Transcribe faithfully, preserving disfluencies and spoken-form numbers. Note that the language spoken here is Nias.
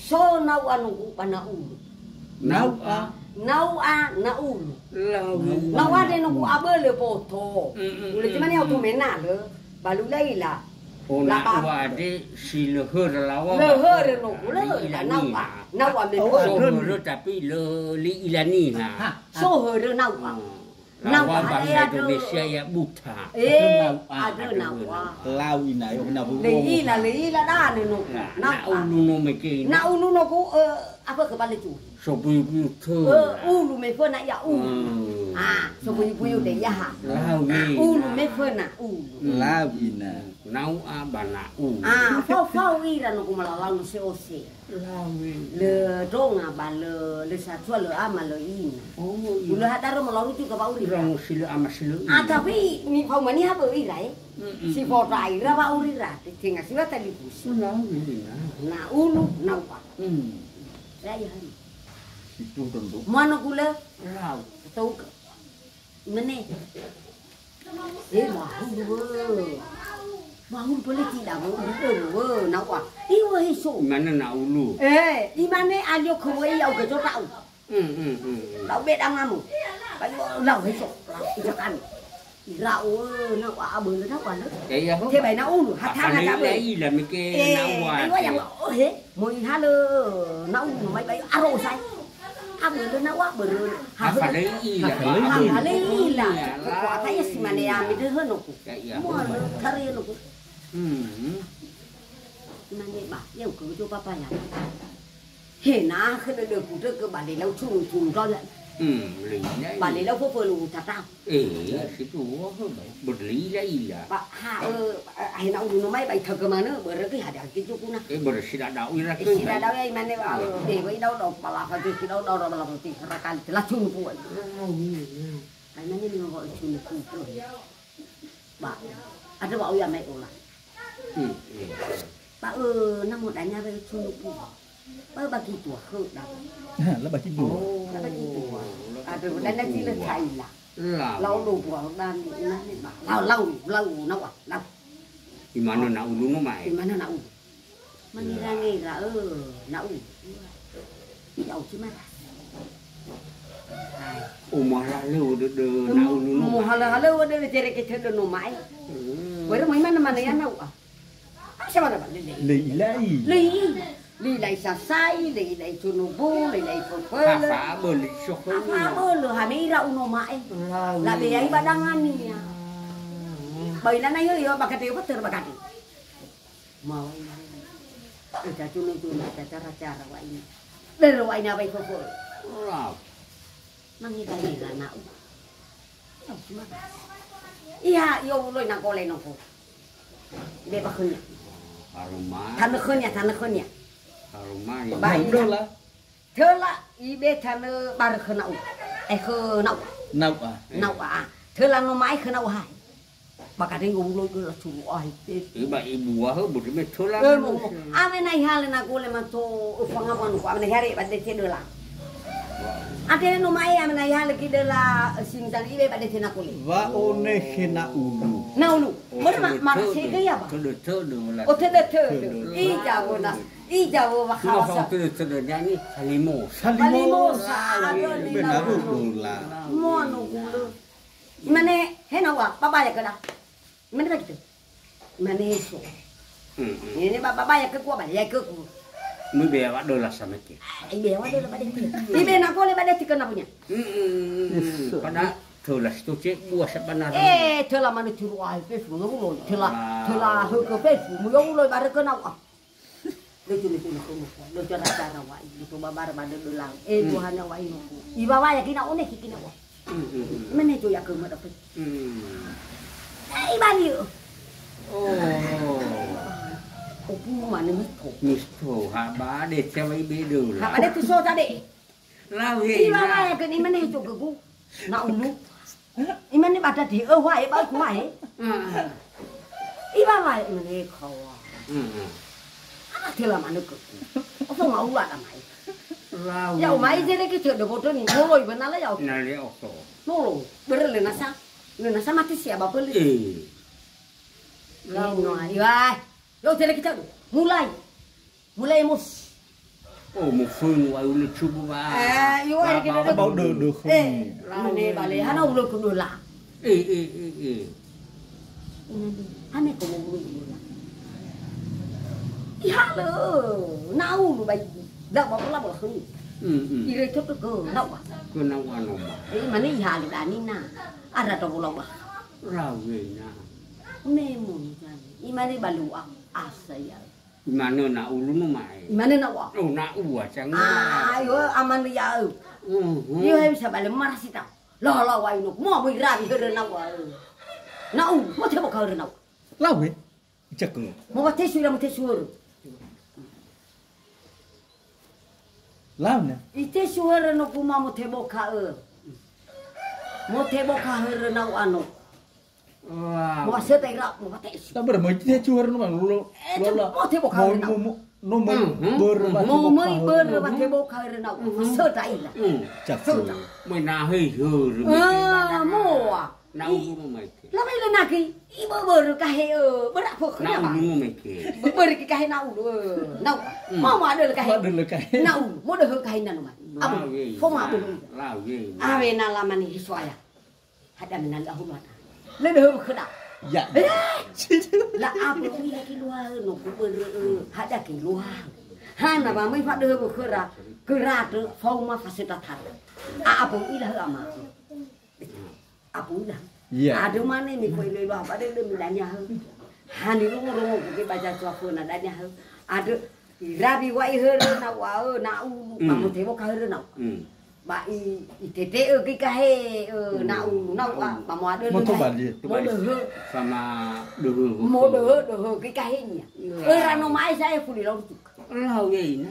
So nau'a nogu ba na'ulu. Nau'a. Nau'a na'ulu. Lau. Nau'a de nogu abölö boto. Mm, mm, Ulö mm, cemani mm. Auto menalö. Balu laila. O La ba- na'ua de si lö hörö lawa. Lö hörö nogu, lö Lö hörö, ilani. Nau'a. Nau'a me Oh, So hörö. Hörö tapi lö li ilani ha. Ha. So hörö nau'a. Hmm. Nau'a Lawa bangsa hare andrö. Indonesia ya buta. Eh, Nau'a. Andrö Andrö nau'a. Lau ina, yo, na Leila, leila dane no. Na, Nau'a. Na'ulu no mege ina. Na'ulu nogu, eh, apa ke bale tu? So buyu-buyu tö. Eh, ulu me föna ia ulu. Hmm. Ah, so buyu-buyu de ia ha. Lau ina. Ulu me föna ulu. Lau ina. Nau'a ba na'u. Ah, fao-fao ira nogu malalau no se ose. Lau ina. Lö ndronga ba lö, lö satua, lö ama, lö ina. Oh, iya. Ulö hadaro malauru juga wa'auri ira. Ira no si lö ama si lö ina. Ah, tapi nifaumani ha böi ira, eh. Mm-mm. Si fao ira wa'auri ira, tenga siwa talibusi. Lau ina. Na'ulu, nau'a. Hmm. Ya, ya, hari. Situ tentu. Mua nogu lö? Lau. Tau ke. Mene. Eh, mahulu, wö. Mahulu pele tidak, wö. Udah, wö. Nau'a. Iwa heso. Mana na'ulu? Eh, imane alio ke wö, ya, oke, cota'u. Hmm, hmm, hmm, hmm. Lau be dangamu. Lau, lau heso. Lau, ijak kami. Ira, wö, nau'a abölö, nau'a lö. Ya, iya, ho. Tebai na'ulu. Hatana Apa ka bö. Leila, leila, mege Eh, nau'a. Iwa yang, oh, he. Moi halö na'u mai bai aro sai. Abölö na'u abölö. Hafalei ila. Hafalei ila. Iya, Kekuatan ya si mane ya mi deh noku. Ya, iya. Mua lö kare noku. Hmm. Mane ba, ya uke betul papa ya. He na ke dede ku de ke bale lau cung cung kau ya. Hmm, lei, lei. Bale lau fo fo lu tata. Eh, situ, oh, baik. Berlila-ila. Ba, ha, eh, eh, akhirnya ulu no mai, ba, ita ke mana? Börö ke ada ke cukup nah. Eh, börö si dadau ira Eh, ke, si baik. Dadau ya, imane, ba, eh, ba, idau dau, pala, fa, si dau dau, pala, fa, si, rakali, telah cun, pu. Oh, iya, iya. Ai, mane, ni, ba, cun, pu, pu. Ba, ada, ba, uya mai ola. Hmm, iya. Ba, eh, namo danya, ba, cun, pu. Ba bagi dua, he, dah. Ha, la bagi dua. Oh, la bagi dua. Aduh, dan nanti le kaila. Lau. Lau lu bual dan nanti, bah. Lau, lau, lau, nawa, lau. Imane na'ulu no ma'e. Imane na'ulu. Mangira-ngira, eh, na'ulu. Ya'u cimara. Hai. Oh, mahalö dede na'ulu no ma'e. Mahalö-halö dede cereke cedö no ma'e. Hmm. Wero mai mana-mana ya na'u, ah. Apa siapa dapat lele? Lei ilai. Lei. Lei ilai sasai, lei ilai cunubu, lei ilai fefele. Hafa abölö, sok Hafa abölö, ha me ira uno ma'e. Lau. Labe yai ba dangania. Ba ina na yo, yo, bakate yo, betul bakate. Mawai. Ita cunu-cunu, ita cara-cara wa ini. Dero wa ini apa itu, Fu? Lau. Mangida-ngida na'u. Iya, iyo uloi na gole nofu. Ibe ba khönia. Haruma. Tanö khönia, tanö khönia. Haruma, ya. Ba Nah, ini. Udah lah. Töla ibe tanö barö khö na'u. Eh, khö na'u. Na'u, ah. Na'u, ah. Töla no ma'e khö na'u hai. Ba kadang uloi göla suru ahi te. Eh, ba ibu, ah, bödö me töla Eh, no. Mo. Ame na ihalö na gole mato, eh, fangawan ko, ame na ihare ba dete döla. Ade no ma'e ame na ihalö ki döla, eh, sing tali ibe ba dete na gole. Wa one khö na'ulu. Na'ulu. Oh, Mada ma, tödö, ma tödö, sege ya ba. Tödö, tödö, la. Oh, tödö, tödö. Tödö. Ija bona. Ija wo wa Cuma khawasa. Fao tödö, tödö, yani, salimo. Salimo. Salimo, sa, Salimo. Aduh, Benar, lima. Betul lah. Mo no gule. Imane, he na wa, babaya ke da. Imane ba gitu. Imane so. Hmm, hmm. Ini ba, babaya ke ku, babaya ke ku. Mu be awak dola sama ke. Ai, be awak dola ba dete. Ibe na gole ba dete ke na punya. Hmm, hmm, hmm, hmm. Yes. Pada töla situ cek buah sebenarnya. Eh, töla mana curu ai, pe fu, ulo, töla, Ah. Töla heke pe fu, mu yo ulo bareke na wa. Lucu, lucu, lucu, lucu. Lucu cara-cara wa, lucu babar pada dolang. Eh, Hmm. Buahnya wa ino. Iba wa ya kina one ki kina wa. Hmm, hmm, hmm. Mene tu ya ke mada pe. Hmm. Eh, ibani. Oh. Opu mana misto. Misto, ha ba de cewa ibe dola. Ha ba de tu so tadi. Lau he. Iwa na. Wae ke ni mane to ke ku. Na'ulu. Imane ba dade, eh, wae, ba ku wae. Heeh. Iwa wae, imane kawa. Heeh. Ana tela mane ke ku. Oso nga'ula da mai. Lau. Ya, umai jere ke cede bodo ni, ngoloi benala ya. Na le oso. Nolo, bere le nasa. Le nasa mati sia ba pele. Eh. Lau. Ino, ayo, ai. Yo, jere ke cede. Mulai. Mulai emosi. Oh, mufunu wa ulu cubu wa. Eh, iyo, ari kita ba, ba, ba, dödö. Eh, mane bale, hana ulu kudu la. Eh, eh, eh, eh. Hane ko ulu kudu la. Ihalö, na ulu bai. Da ba bola bola khöni. Hmm, hmm. Ire to to ke, na wa. Ke na wa no ma. Eh, mane ihalö dani na. Ara to bola bola. Rawe na. Memo ni dani. Imane balu a, asa ya. Imanö na ulu no ma'e. Imanö na ua. Oh, na ua, cang. Ah, iyo, amanö ya'ö. Mhm. Iyo, he bisa bale marasi ta. Lo, lo, wa ino. Mo, mo irawi hörö na ua. Na u, mo tebo ka hörö na ua. Lawe, cakö. Mo wa tesu ira mo tesu hörö. Launa. Itesu hörö no kuma mo tebo ka ö. Mo tebo ka hörö na u ano. Wah. Mo asöta ira, mo wate'e si. Taböra möi tecu hörö no, lo, lo, eh, lo, la. Mo tebo ka mo, hörö na. Mo, mo, no möi, mhm, börö wa mo tebo möi ka börö hörö. Wa tebo ka hörö na. Mhm. Asöta ira. Hmm. Cakö. Asöta. Möi na hei hörö, möi ah, tebo ka. Moa. Na i, ulu no mai ke. Lama ila nagi, i bö-, börö ka he, ö, börö apa na ulu no mai ke. Bö-, börö ka he na ulu, ö, na u. Hmm. Mo, mo adöl ka he. Mo adöl ka he. Na ulu, mo döhö ka he na no mai. Abu, lawe, foma abu. Lawe. Awe na lama ni hisuaya. Hada menal ahulana. Le döhö khöda. Ya. Eh. La abu ui lagi luar no ku börö, ö, hada ke luar. Hana ba mai fa döhö khöra, khöra tö fauma faseta tar. A abu ila hö ama. Abu ila. Iya. Ada mana ni koi lelo apa ada demi dania hö. Hani rungu-rungu ke baca suapöna dania hö. Ada irabi wa i hörö na wa ö, na ulu, hmm, ba mo tebo ka hörö na. Hmm. Ba i, i tete ö ke ka he, ö, hmm, na ulu, na wa, ba mo ada mo le tobali. Mo döhö. Sama döhö. Mo döhö, döhö ke ka he nia. Iya. Ö, rano mai saya fuli lau tuk. Lau ye ina.